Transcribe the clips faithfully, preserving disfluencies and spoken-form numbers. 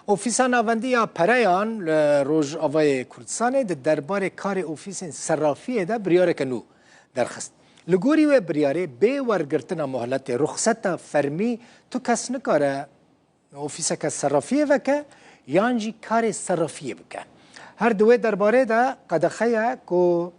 Ofîsa Navendî ya Pereyan li Rojavayê Kurdistanê di derbarê karê ofîsên serrafiyê de biryareke nû derxist. Li gorî wê biryarê, bê wergirtina mohleta ruxseta fermî, tu kes nikare ofîseke serrafiyê veke yan jî karê serrafiyê bike. Her di wê derbarê de qedexe ye ku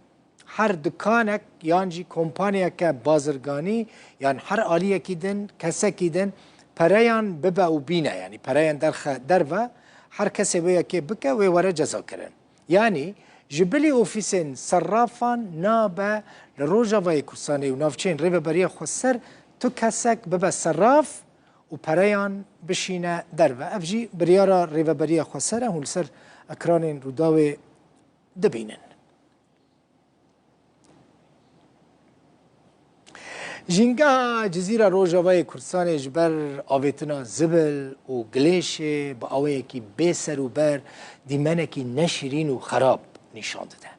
her dikanek yan jî kompaniyeke bazirganî yan her aliyekî din, kesekî din pereyan bibe û bîne, yanî pereyan derxe derve, her kesê wê yekê bike, wê were cezakirin. Yanî ji bilî ofîsên serrafan nabe li Rojavayê Kurdistanê û navçeyên Rêveberiya Xweser tu kesek bibe serraf û pereyan bişîne derve. Ev jî biryara Rêveberiya Xweser e, hûn li ser ekranên Rûdawê dibînin. Jîngeha Cizîra Rojavayê Kurdistanê ji ber avêtina zibil û gilêşê bi awayekî bê ser û ber dîmenekî neşîrîn û xerab nîşan dide.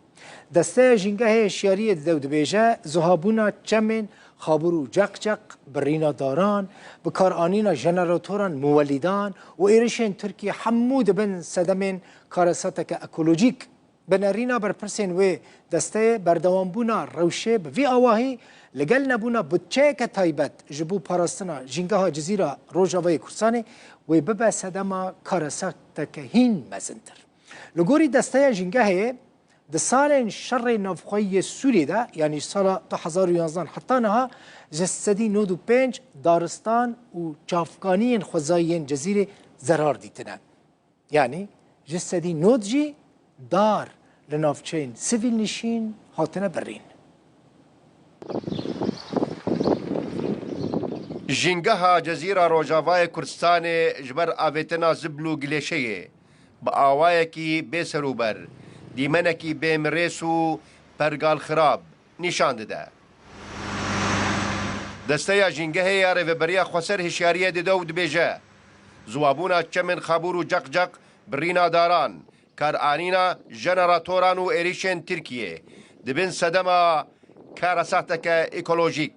Desteya Jîngehê hişyariyê dide û dibêje, zuhabûna çemên Xabûr û Ceqceq, birîna daran, bikaranîna jeneratoran muwelîdan û êrişên Tirkiyê hemû dibin sedemên karesateke ekolojîk. Bi nerîna berpirsên wê desteyê, berdewambûna rewşê bi vî awahî, li gel nebûna budçeyeke taybet ji bo parastina Jîngeha Cizîra Rojavayê Kurdistanê, wê bibe sedema karesateke hîn mezintir. Li gorî desteya Jîngehê, di salên şerê navxweyî yê Sûriyê de, yanî ji sala du hezar û yanzdeh heta niha, ji sedî nod û pênc daristan û çavkaniyên xwezayî yên Cizîrê zerar dîtine. Yanî ji sedî nod jî dar li navçeyên sivîlnişîn hatine birîn. Jîngeha Cezîra Rojavayê Kurdistanê ji ber avêtina zibl û gilêşeyê bi awayekî bê serûber, dîmenekî bê mirês û pergal xirab nîşan dide. Desteya Jîngehê ya Rêveberiya Xweser hişyariyê dide û dibêje, ziwabûna çemên Xabûr û Ceqceq, birîna daran, karanîna jeneratoran û êrîşên Tirkiyê dibin sedema karesateke ekolojîk.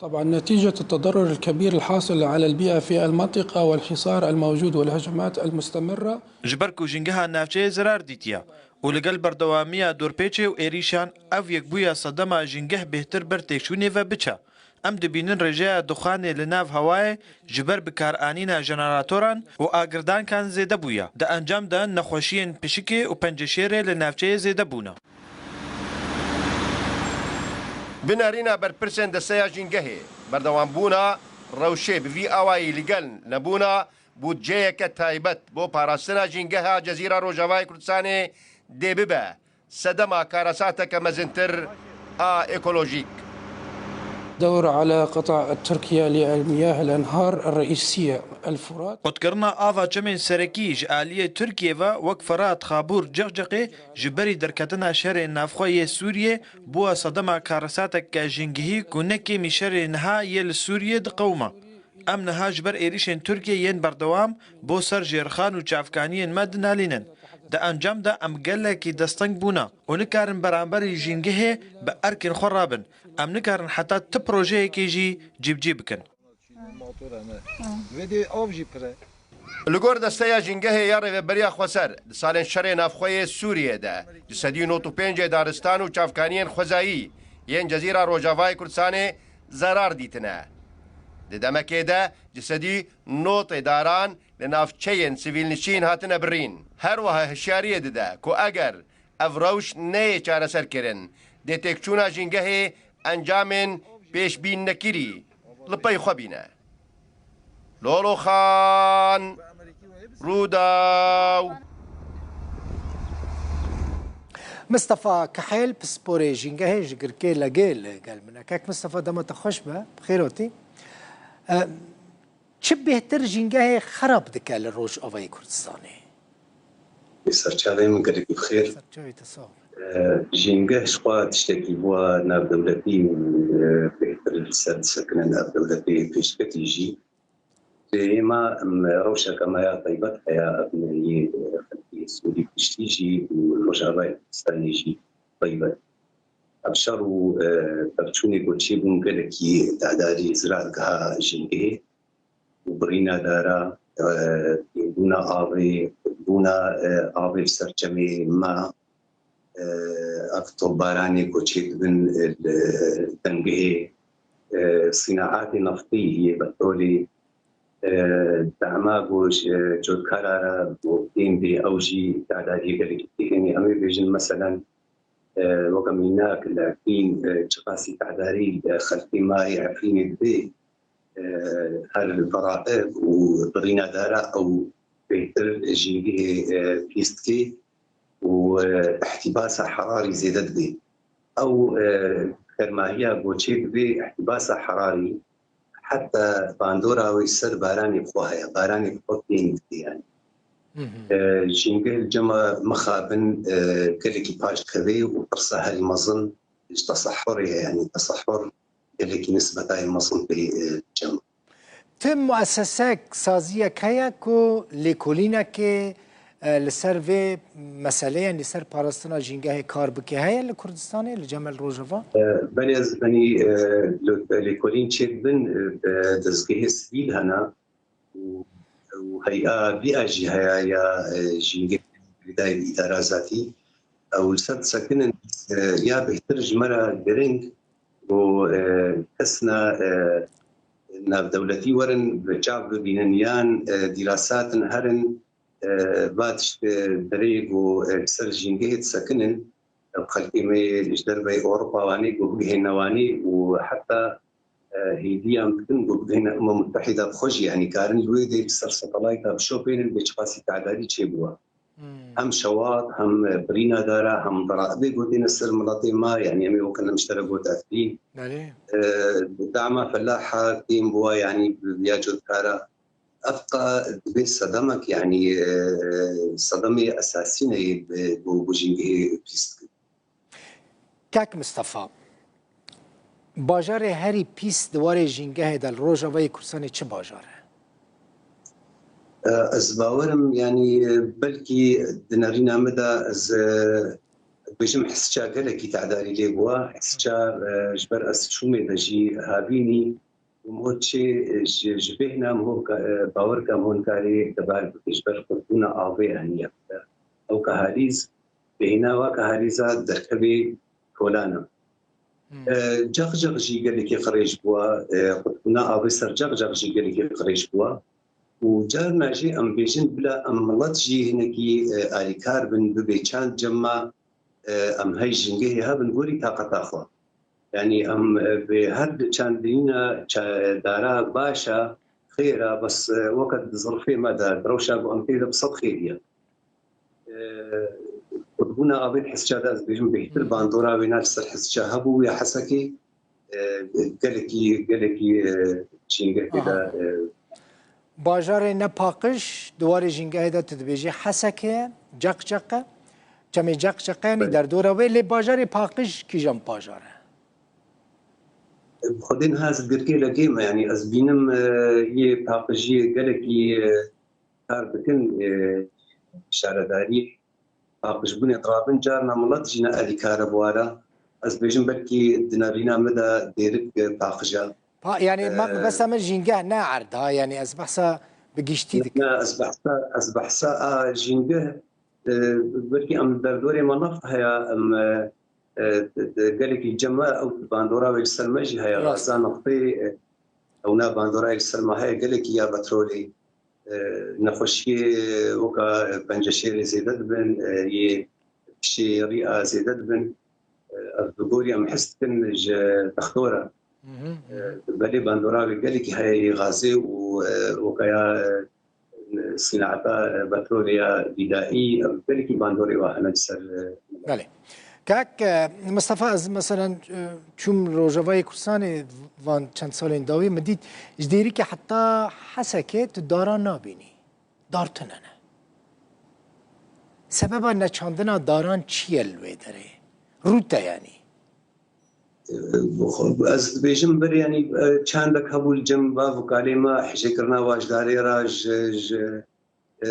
طبعا نتيجة التضرر الكبير الحاصل على البيئة في المنطقة والحصار الموجود والهجمات المستمرة. Ji ber ku jîngeha navçeyê zerar dîtiye û li gel berdewamiya dorpêçê û êrîşan ev yek bûye sedema jîngeh bêhtir ber têkçûnê ve biçe. Em dibînin rêjeya duxanê li nav hewayê ji ber bikaranîna jeneratoran û agirdankan zêde bûye. Di encam de nexweşiyên pişikê û penceşêrê li navçeyê zêde bûne. Bi nerîna berpirsên desteya jîngehê, berdewambûna rewşê bi vî awayî li gel nebûna budceyeke taybet bo parastina jîngeha Cezîra Rojavayê Kurdistanê dê bibe sedema karesateke mezintir a ekolojîk. دور على قطاع تركيا للمياه الأنهار الرئيسية الفرات. Qutkirina ava çemên serekî ji aliyê Tirkiyê ve wek Firat, Xabûr, Ceqceqê ji berî derketina şerê navxwe yê Sûriyê bûye sedema karesateke jîngehî ku ne kêmî şerê niha yê li Sûriyê diqewime. Em niha ji ber êrîşên Tirkiyê yên berdewam bo ser jêrxan û çavkaniyên me dinalînin. Di encam de em gelekî desteng bûne û nikarin beramberî jîngehê bi erkên xwe rabin. Em nikarin heta ti projeyekê jî cîbicî bikin. Vê dê av jî pir e. Li gor desteya jîngehê ya Rêveberiya Xweser, di salên şerê navxwe yê Sûriyê de ji sedî nod û pêncê daristan û çavkaniyên xwezayî yên Cezîra Rojavayê Kurdistanê zerar dîtine. Di demekê de ji sedî nodê daran li navçeyên sivîlnişîn hatine birîn. Her wiha hişyariyê dide ku eger ev rewş neyê çareserkirin, dê têkçûna jîngehê encamên pêşbînnekirî li pey xwe bîne. Lolo Xan, Rûdaw. Mistefa Kehêl, pisporê jîngehê ji Girkê Legê li gel min e. Kek Mistefa, dema te xweş be, bi xêr hatî. E, Çi bêhtir jîngehê xerab dike li Rojavayê Kurdistanê? Serçavê min gelekî bi xêr. Serçavê te sax be. E, jîngeh ji xwe tiştekî bûye navdewletî û, e, bêhtir li ser disekine navdewletê pêşketî jî. Lê êma, em, rewşeke me ya taybet heye, ev yê, e, xelkê Sûrî giştî jî û Rojavayê Kurdistanê jî taybet. Ev şer û, e, pevçûnê ku çêbûn gelekî dahdarî zirargeha jîngehê û birîna dara, e, bûna avê, bûna, e, avê li ser çemê me, e, ev topbaranê ku çêdibin, e, li dengehê, e, sînaetê neftî yê petrolê, e, dema ku ji cotkara re ku tên bê ew jî tedariyê gelekî têkenê. Em ê bêjin meselen, e, weke mînak li Efrîn, e, çiqasî tedarî li xelkê me yê Efrînê dibê, e, her deraib û birîna dara ew bêhtir jîngehê, e, pîs dikê û, e, ihtîbasa herarî zêde dibê. Ew, e, fermahiya ku çêdibê ihtîbasa herarî heta bandora wê ser baranê xwe heye, baranê xwe tên dikê yani. E, jîngeh li cema mixabin, e, gelekî paş dikeve û pirsa herî mezin ji tesehurê heye, yani tesehur gelekî nisbetayê mezin pê, e, cem. Ti muesesek, saziyek heye ku lêkolînekê, e, li ser vê meseleyê, li ser parastina jîngehê kar bike heye li Kurdistanê, li cem li Rojava? E, belê ez benî, e, li, lêkolîn çêdibin, e, dezgehê sivîl hene û, û heya vî a jî heya ya, e, jîngehê girêdayî îdara zatî. Ew li ser disekinin, e, ya bêhtir ji me re giring û, e, kesna, e, navdewletî werin bi çav bibînin yan, e, dîrasatin herin, e, va tişt, e, derê ku, e, li ser jîngehê disekinin, e, xelkê me yê ji derveyî Ewropa wanî ku bigihêne wanî û heta, e, hêviyan bikin ku bigihêne Umem Mutehîda bi xwe jî, yanî karin li wê dê li ser satelayta bişopênin bê çiqasî tedarî çêbûwa. Hem şewat, hem, e, birîna dara, hem deraibê gotêne ser miletê me, yanî em ê wekî em ji te re got Efrîn. Belê. E, dama felaha tên bûwa, yanî ya cotkara. Ev qa dibê sedemek, yanî, e, sedemê esasî ne yê bi, bo, bo jîngehê pîs dikin. Kak Mistefa, bajarê herî pîs di warê jîngehê de li Rojavayê Kurdistanê çi bajar e? E, ez bawerim, yanî, e, belkî di nerîna min de ez, e, bêjim Hesça gelekî tedarî lê bûwa. Hesça, e, ji ber ez çûmê de jî havînî û min çê, e, ji, ji bêhna min ka-, e, bawer ka min karê tebar bike ji ber qutbûna avê heniye. Ew ka halîz, bêhna wa ka halîza derkevê kolana. Hmm. E, cexcex jî gelekî qirêj bûwa, e, qutbûna avê ser cexcex jî gelekî qirêj bûwa. Û carna jî em bêjin bila em milet jî hinekî, e, alîkar bin, bibê çand cem me, e, em hey jîngehê hebin gorî taqeta xwe. Yanî em, e, bi her di çandîna ça-, dara baş e, xêr e, bes, e, weke di zirfê me de, di rewşa ku em tê de bi sed xêrî ye. E, qutbûna avê Hesça de ez bêjim bêhtir Hmm. bandora wêna li ser Hesça hebû ya Hesekê, e, gelekî, gelekî, e, jîngeh tê de, Aha. e, Bajarê ne paqij, di warê jîngehê de tu dibêjî Heseke, Ceqceqe, çemê Ceqceqe, yanî Belê. derdora wê, lê bajarê paqij kîjan bajar e? Xwedê niha ez girkê legê me, yanî ez bînim, e, yê paqijiyê gelekî, e, kar dikin, e, şaredariyê. Paqijbûnê dirabin carna milet jî ne alîkar e bi wara. Ez bêjim belkî di nerîna min de dêrik, e, paqij e. Pa-, yanî me, E, mebesta min jîngeh ne erd ha, yanî ez behsa bi giştî dikim. Ne, ez behsa, ez behsa a jîngeh, e, belkî em derdorê me neft heye, em, e, e, gelekî cem me ew bandora wê li ser me jî heye. Rast. Gaza neftê, e, ew na bandora li ser me heye, gelekî ya petrolê. E, nexweşiyê weka penceşêrê zêde dibin, e, yê pişê rîya zêde dibin. E, ev bi gorî em his dikin ji textora. Mhm, E, mhm. Belê bandora wê gelekî heye yê gazê û, e, weka ya, e, sînata, e, petrolê ya bîdaî, ev gelekî bandorê wa hene li ser, e, Belê. Kak, e, Mistefa, ez meselen, e, çûm Rojavayê Kurdistanê van çend salên dawî, min dît ji Dêrikê heta Hesekê tu daran nabînî. Dar tune ne. Sebeba neçandina daran çi ye li wê derê? Rûte yanî. E, ez dibêjim ber yanî, e, çandek hebû li cem bav û kalê me hijêkirina waşdarê re ji, ji e,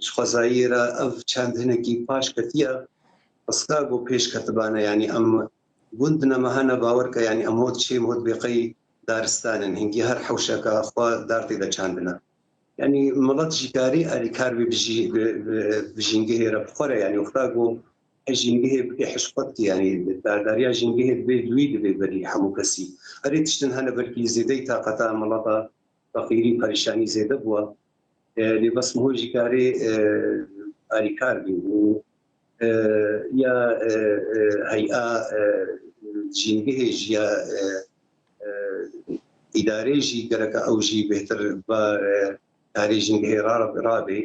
ji xwezayiyê re ev çend hinekî paş ketiye. Qisqa ku pêş ketibane, yanî em gund ne me hene bawer ke, yanî em hot çêm hot bêqey daristan in. Hingî her hewşeka xwe dar tê de çandine. Yanî milet jî karê alîkar bê bi jî-, bi, bi, bi jîngehê re bi xwe re, yanî wexta ku jîngehê bike hişqet, yanî dardariya jîngehê divê li wî divê berî hemû kesî. Erê tiştin hene belkî zêdeyî taqeta mileta feqîrî û perîşanî zêde bûye. E, lê bes miho jî karê, e, alîkar bî û, e, ya, e, e, hey'a, e, jîngehê jî ya, e, e, îdarê jî gereke ew jî bêhtir ba, e, karê jîngehê ra-, rabê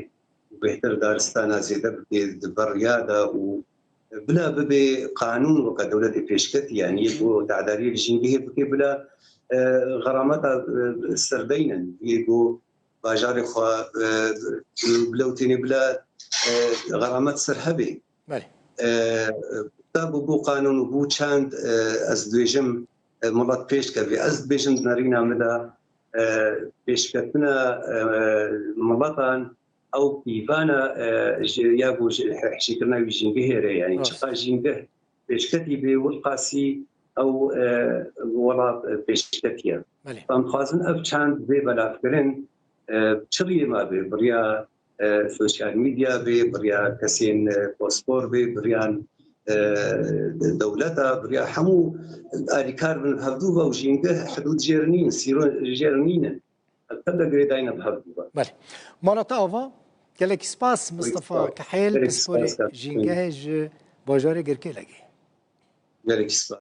û bêhtir daristana zêde bike di ber riya de û bila bibe qanûn weke dewletê pêşketî, yanî yê ku dahdariyê li jîngehê bike bila, e, xerameta, e, serdeynin, yê ku bajarê xwe, e, bilewtêne bila, e, xeramet ser hebê. Belê. E, da bû, bû qanûn û bû çend, e, ez dibêjim, e, milet pêş kevê. Ez dibêjim di nerîna min de, e, pêşketina, e, miletan ew pîvana, e, ji, ya ku ji hişîkirina wî jîngehê re, yanî Rast. çiqa jîngeh pêşketî bê, wilqasî ew, e, welat, e, pêşketiye. Belê. Em dixwazin ev çend bê belavkirin, e, çi riyê ma bê, bi riya, e, sosyal medya bê, bi riya kesên, e, pospor bê, bi riya, e, dewleta, bi riya hemû alîkar bin hevdû ve û jîngeh hidûd jêr nîn, sîro jêr nînin. Ev tevde girêdayîne bi hevdû ve. Belê. Mala te ava, gelekî spas, Mustafa Kehêl, pisporê jîngehê ji bajarê Girkêlegê. Gelekî spas.